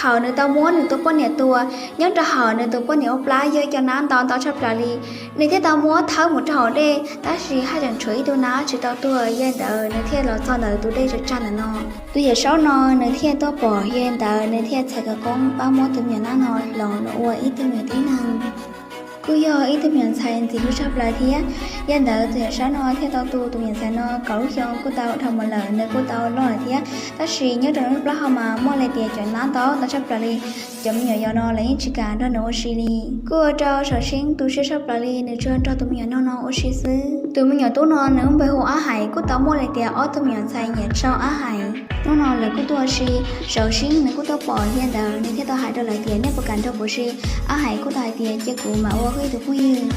Thaum nws tau muab nws tus poj niam tua, nyob rau hauv nws tus poj niam ua plab yog ib co nab ntau ntau tshaj plaws li. Nws thiaj tau muab thawb mus rau hauv dej, tab sis haj tseem tshuav ib tug nab tsis tau tuag, yog li ntawd nws thiaj los txog ntawm tus dej tsaws tsag ntawm no. Tus yawm saub no nws thiaj tuaj pom, yog li ntawd nws thiaj txhais khawv koob pab muab tus me nyuam nab no hloov los ua ib tug me nyuam tib neeg. Kuj yog ib tug me nyuam ntxhais ntxim hlub tshaj plaws thiab. Yog li ntawd tus yawm saub no thiaj tau tu tus me nyuam ntxhais no kaum lub xyoo, kuj tau dhau mus lawm, nws kuj tau loj lawm thiab. Tab sis nyob rau nws lub plaub hau mas muaj li tias cov nab ntau ntau tshaj plaws li. Cov me nyuam yaus no lawv yeej tsis kam nrog nws ua si li. Kuj ua rau Saum Seeb tu siab tshaj plaws li, nws tsuas nrog tus me nyuam nog no ua si xwb. Tus me nyuam tub no nws lub npe hu Ab Hais, kuj tau muaj li tias ob tug me nyuam ntxhais nyiam tshaj Ab Hais. Hnub no lawv kuj tuaj ua si, Saum Seeb nws kuj tuaj pom, yog li ntawd nws thiaj tau hais rau lawv tias nej puas kam nrog kuv ua si. Ab Hais kuj tau hais tias cia kuv mam ua koj ib tug phooj ywg.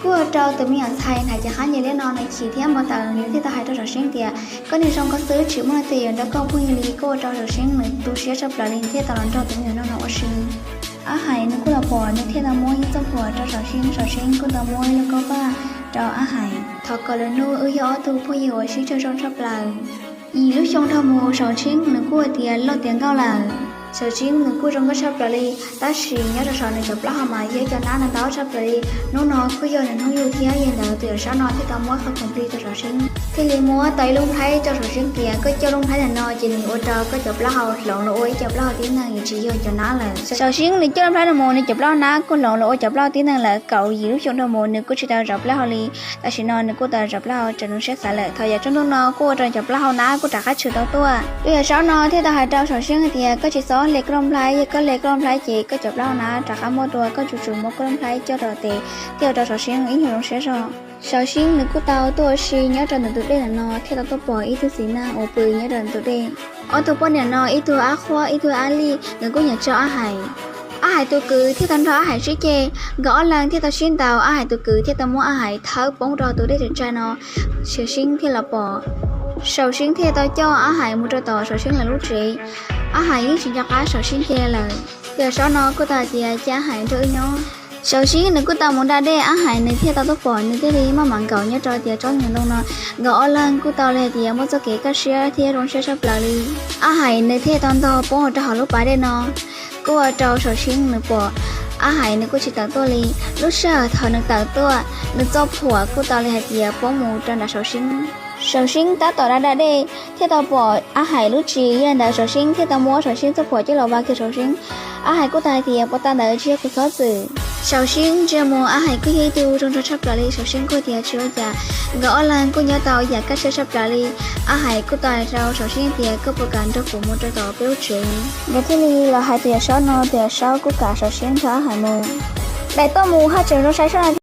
Kuj ua rau tus me nyuam ntxhais hnav cev qab nyias liab no nws chim thiab npau taws, nws thiaj tau hais rau Saum Seeb tias koj niag zoo koj xwb, tsis muaj leej twg yuav nrog koj ua phooj ywg li. Kuj ua rau Saum Seeb nws tu siab tshaj plaws li, nws thiaj tau los nrog tus me nyuam nog no ua si. Ab Hais nws kuj los pom, nws thiaj tau muab ib txoj phuam rau Saum Seeb, Saum Seeb kuj tau muab ib lub kaub paj rau Ab Hais. Thov kom lwm hnub wb yog ob tug phooj ywg uas sib raug zoo tshaj plaws. Yim lub xyoo dhau mus Saum Seeb nws kuj tias loj tiav nkauj lawm. Saum Seeb nws kuj zoo nkauj tshaj plaws li, tab sis nyob rau saum nws cov plaub hau mas yog ib co nab ntau tshaj plaws li. Hnub no kuj yog nws hnub yug thiab, yog li ntawd tus yawm saub no thiaj tau muab qhov khoom plig rau Saum Seeb, thiaj li muab tau ib lub nplhaib rau Saum Seeb tias koj coj lub nplhaib ntawm no ces nws yuav ua rau koj cov plaub hau hloov los ua ib co plaub hau tib neeg, tsis yog cov nab lawm. Saum Seeb nws coj lub nplhaib no mus, nws cov plaub hau nab kuj hloov los ua cov plaub hau tib neeg lawm. Kaum yim lub xyoo dhau mus nws kuj tsis tau zov plaub hau li, tam sim no nws kuj tau zov plaub hau raws nws siab xav lawm. Thaum yam tsaus ntuj no kuj ua rau cov plaub hau nab kuj rov qab tshwm tau tuaj. Tus yawm saub no thiaj tau hais rau Saum Seeb hais tias koj tsis txhob hle koj lub nplhaib, yog koj hle koj lub nplhaib ces koj cov plaub hau nab rov qab muaj dua, koj tsum tsum muab koj lub nplhaib coj rau tes thiaj ua rau Saum Seeb ib nyuag zoo siab zog. Saum Seeb nws kuj tau tuaj ua si nyob rau ntawm tus dej ntawm no thiaj tau tuaj pom ib tug txiv neej uas pw nyob rau ntawm tus dej. Ob tug poj niam no ib tug Ab Qhuab ib tug Ab Lij nws kuj nyiam tshaj Ab Hais. Ab Hais tus kwv thiaj tau nrog Ab Hais sib ceg, nkawd ob leeg thiaj tau sib ntaus, Ab Hais tus kwv thiaj tau muab Ab Hais thawb poob rau tus dej tsaws tsag no. Saum Seeb thiaj los pom. Saum Seeb thiaj tau coj Ab Hais mus rau tom Saum Seeb lawv lub tsev. Ab Hais yeej tsis nco qab Saum Seeb kiag li lawm. Tus yawm saub no kuj tau hais tias cia Ab Hais nrog wb nyob. Saum Seeb nws kuj tau mus da dej, Ab Hais nws thiaj tau tuaj pom, nws thiaj li maj mam nkaum nyob rau tias tsob niag ntoo no. Nkawd ob leeg kuj tau li hais tias muaj txoj kev kaj siab thiab zoo siab tshaj plaws li. Ab Hais nws thiaj tau ntog poob rau hauv lub pas dej no. Kuj ua rau Saum Seeb nws pom, Ab Hais nws kuj tsis tawm tuaj li. Lub sij hawm thaum nws tawm tuaj, nws txoj phuam kuj tau li hais tias poob mus rau nram Saum Seeb. Saum Seeb tab tom da da dej thiaj tau pom Ab Hais lub tsev, yog li ntawd Saum Seeb thiaj tau muab Saum Seeb txoj phuam coj los vab kiag Saum Seeb. Ab Hais kuj tau hais tias puas tau ntawd tsis yog kuv txhob txwm. Saum Seeb ntsia mus Ab Hais kuj yog ib tug zoo nraug tshaj plaws li, Saum Seeb kuj tias tsis ua cas. Nkawd ob leeg kuj nyob tau yam kaj siab tshaj plaws li. Ab Hais kuj tau hais rau Saum Seeb tias koj puas kam nrog kuv mus rau tom peb lub tsev. Nkawd thiaj li los hais tus yawm saub no, tus yawm saub kuj kam Saum Seeb nrog Ab Hais mus. Daim tuaj mus haj tseem zoo sai sab no